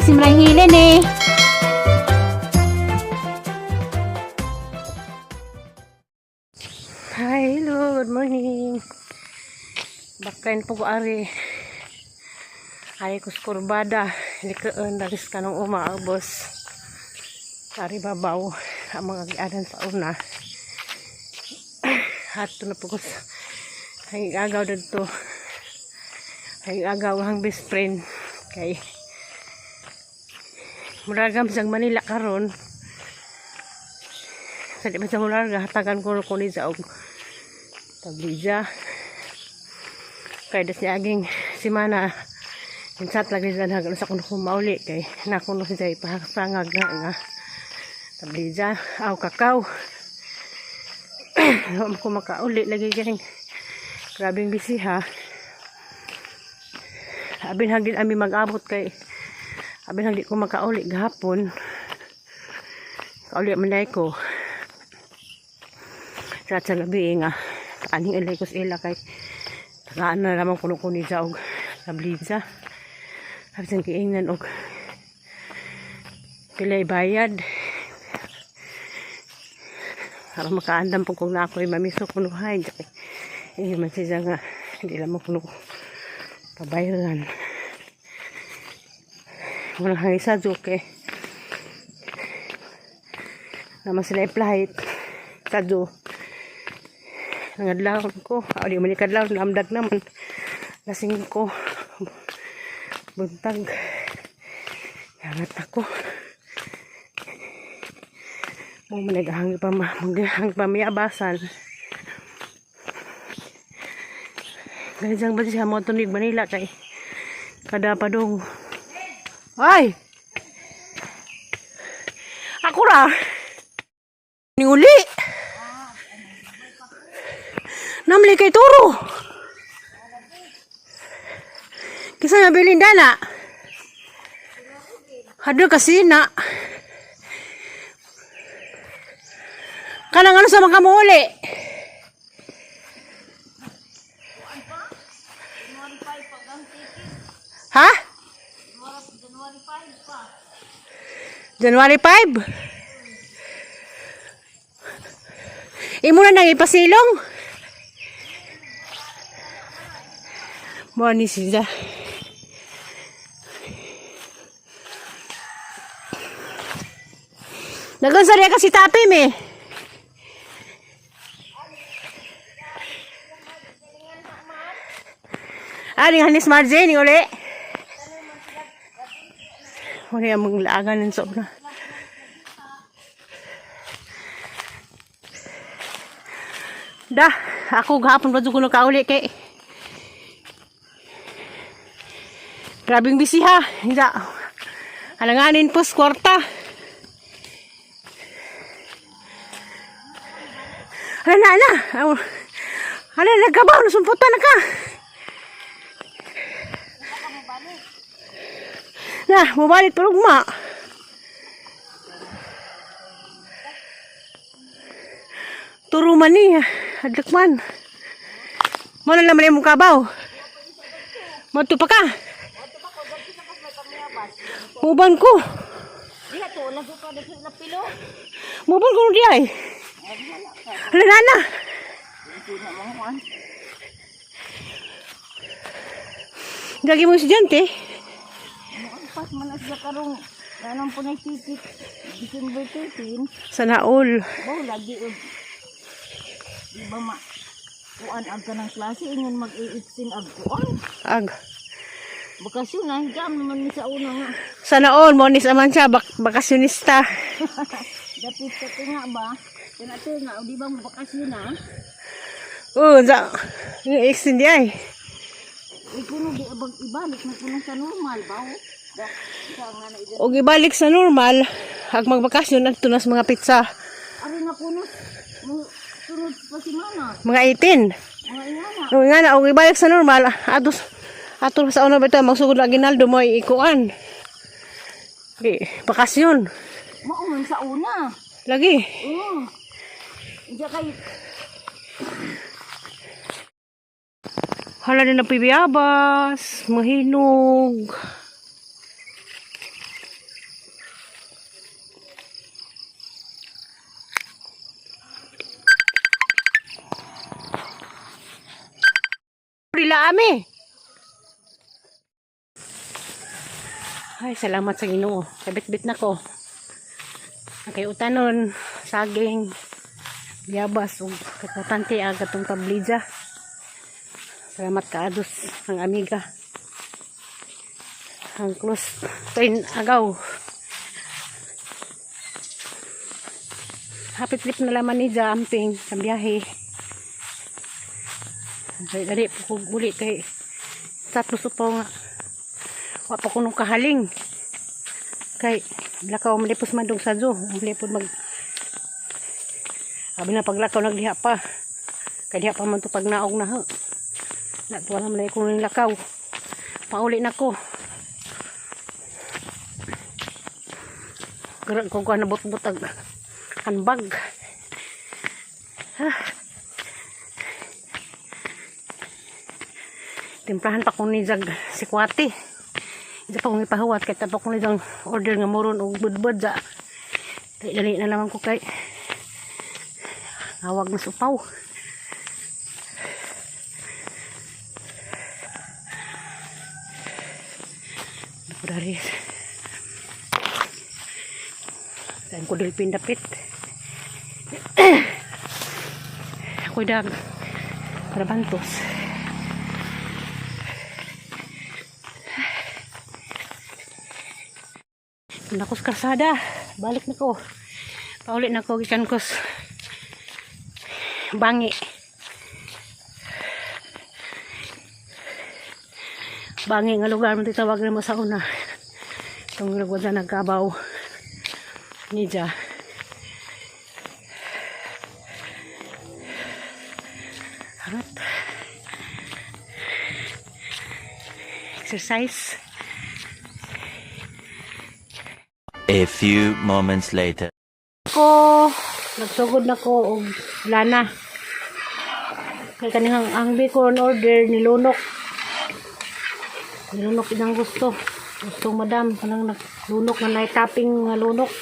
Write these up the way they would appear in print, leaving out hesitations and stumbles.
Simrang hilin eh. Hi, hello, good morning. Bakain po ko ari. Ari ko sa kurbada. Likaan dalis ka nung umaabos. Ari babaw ang mga gianan sa una. Hato na po ko sa ay agaw dito. Ay agaw ang best friend. Kay muragam siyang Manila karon. Sa di ba sa murag hatagan ko ko ni sa og tablija. Kay das niya aging simana insat lagi sa nag sa kuno ko mauli kay nakuno siya ipahasangag nga nga tablija aw kakao. Wa man ko makauli lagi kay grabing busy ha. Abin hagin ami mag-abot kay abin hagin ko makauli gahapon. Kauli man dai ko. Sa gabi nga aning ilay ko sa ila kay tagaan na naman kuno ko ni og tablija. Sabi sa kiingnan og pilay bayad. Para makaandam po kung na ako'y mamiso kuno hay. Eh, man siya nga hindi lamang kuno pabayaran. Walang hangin sa joke eh. Naman sila i-flight. Sadyo. Nangadlaw ko. O, di man ikadlaw. Namdag naman. Lasing ko. Buntag. Nangat ako. Mo managahang pa maghang pa miyabasan. Ganyan ba siya mo tunig Manila kay kada padong. Ay! Ako ra. Ni uli. Namli kay turo. Kisa na bilin dana. Hado kasi na. Kanang ano sa mga muuli? Ha? January 5? Imo na nang ipasilong. Mo ni siya. Nagunsa kasi tapi me. Ani hanis marje ni uli. Wala ang mga laagan ng sobra. Da, ako gahapon pa ko nakauli kay. Grabing busy ha. Hindi. Alanganin po sa kwarta. Hala na, na. Hala, nagkabaw. Nasumputan na ka. Na, mabalik tulog ma. Turo man ni, adlak man. Mo na naman imong kabaw. Madto pa ka. Muban ko. Muban ko di ay. Hala na na. Gagi mo estudyante. Pas man na siya karong anong po na ticket December 13. Sana all. Baw lagi og di ba ma kuan ag kanang klase ingon mag-i-extend ag kuan. Ag. Bakasyon na higam naman mi sa una nga. Sana all mo ni sa man siya bakasyonista. Dapit sa tinga ba? Kana tinga o di ba mo bakasyon na? Oo, sa yung extend di ay. Ikuno di abag ibalik na kuno sa normal ba? O? Da, sa nga na ida. Og ibalik sa normal, ag magbakasyon adto na sa mga pizza. Ari na kuno mo sunod pa si mana. Mga 18. Mga ingana. Og nga na og ibalik sa normal, ato ato sa una bitaw magsugod ang Aguinaldo mo ikuan. Di, bakasyon. Mao man sa una. Lagi. Oo. Diya kay Hala na napibiyabas, mahinog. Ami. Ay, salamat sa Ginoo. Kabit-bit na ko. Kay utanon, saging, biyabas ug katante ang katong tablija. Salamat kaados ang amiga. Ang close train agaw. Happy trip na laman ni amping sa biyahe. Dali, dali po ko uli kay tatlo supaw nga. Wa pa ko nung kahaling. Kay lakaw malipos man dong sa zoo. Malipod mag Abi na paglakaw nagdiha pa. Kay diha pa man to pag naog na ha. Natuwa naman na ko ning lakaw. Pauli na ko. Garang ko ko nabot-bot ang handbag. Ha. Timplahan pa ko ni Jag si Kwati. Isa pa kong ipahuwat kay tapos ko ni jang order nga moron og budbud ja. Dali, dali na naman ko kay awag na supaw. Naku dari. Saan ko dulpin dapit. Ako'y dag. Trabantos. Nako sa karsada. Balik na ko. Pauli na ko gikan ko sa Bangi. Bangi nga lugar mo tawag na mo sa una. Itong lugar na nagkabaw. Nija. Harot. Exercise. A few moments later. Ko nagsugod na ko og lana. Kay kanihang ang bacon order nilunok. Nilunok inang gusto. Gusto madam kanang naglunok na nay topping nga lunok.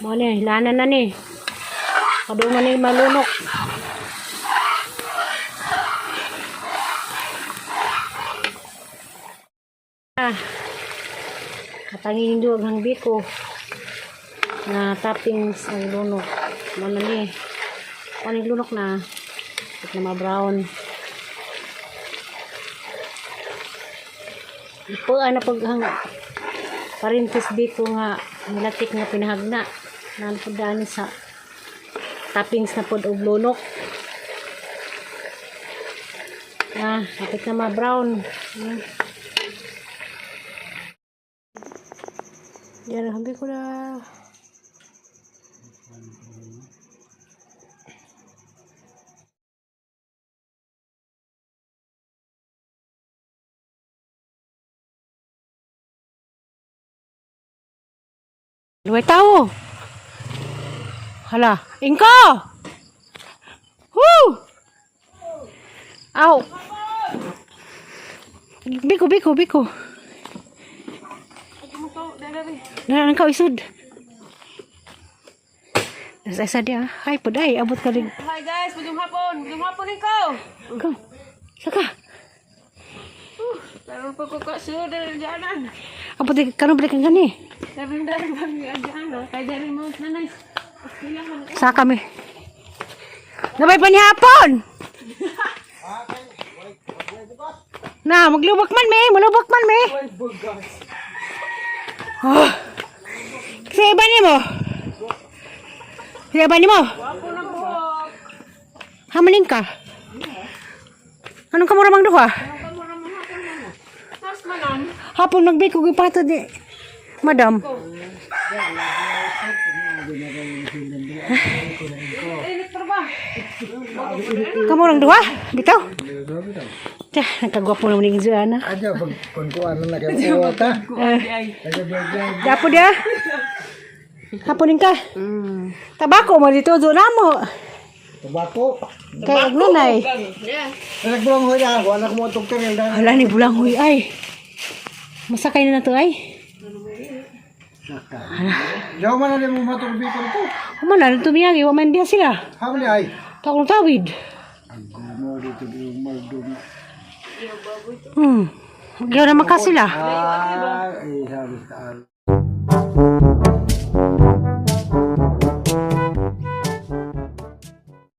Mo ni lana na ni. Kadungan ni malunok. Ah. Katangin duwag ang biko na toppings ang lunok. Ano ni? Ano yung lunok na? At na ma-brown. Ipo na pag ang parintis biko nga nilatik nga pinahagna. Naan po dani sa toppings na pod og lunok. Ah, kapit na ma-brown. Yan, habi ko na. Luway tao. Hala, ingko! Woo! Aw! Biko, biko, biko. Naran ka isod. Nasa isa diya. Hi po day, abot ka rin. Hi guys, magandang hapon. Magandang hapon ikaw. Ikaw. Saka. Karon pa ko ka sud dyanan. Abot di karon balik kang gani. Darin darin kami dyan. Kay darin mo nanay. Kailangan Sa kami. Nabay pa ni hapon. Na, maglubak man me, malubak man me. Oh. Kasi iba ni mo. Kasi iba ni mo. Hamaling ka. Anong kamura mang duha? Nas manon. Hapon magbake ko ipato di. Madam. Init pa ba? Kamurang duha? Bitaw. Tah, nagkagwapo naman ni Joanna. Aja pag pagkuan na kay kuwata. Dapo dia. Haponin ka. Tabako mo dito do na mo. Tabako. Kay agnanay. Nagbulang hoy na wala ko mo doktor na. Hala ni bulang huy ay. Masakay na na to ay. Jaw man na mo matog bikol ko. Human na tumiyagi wa man diha sila. Hamli ay. Takong tawid. Ang gumo dito yung maldum. Gyud naman ka sila. Ah, eh, sabi sa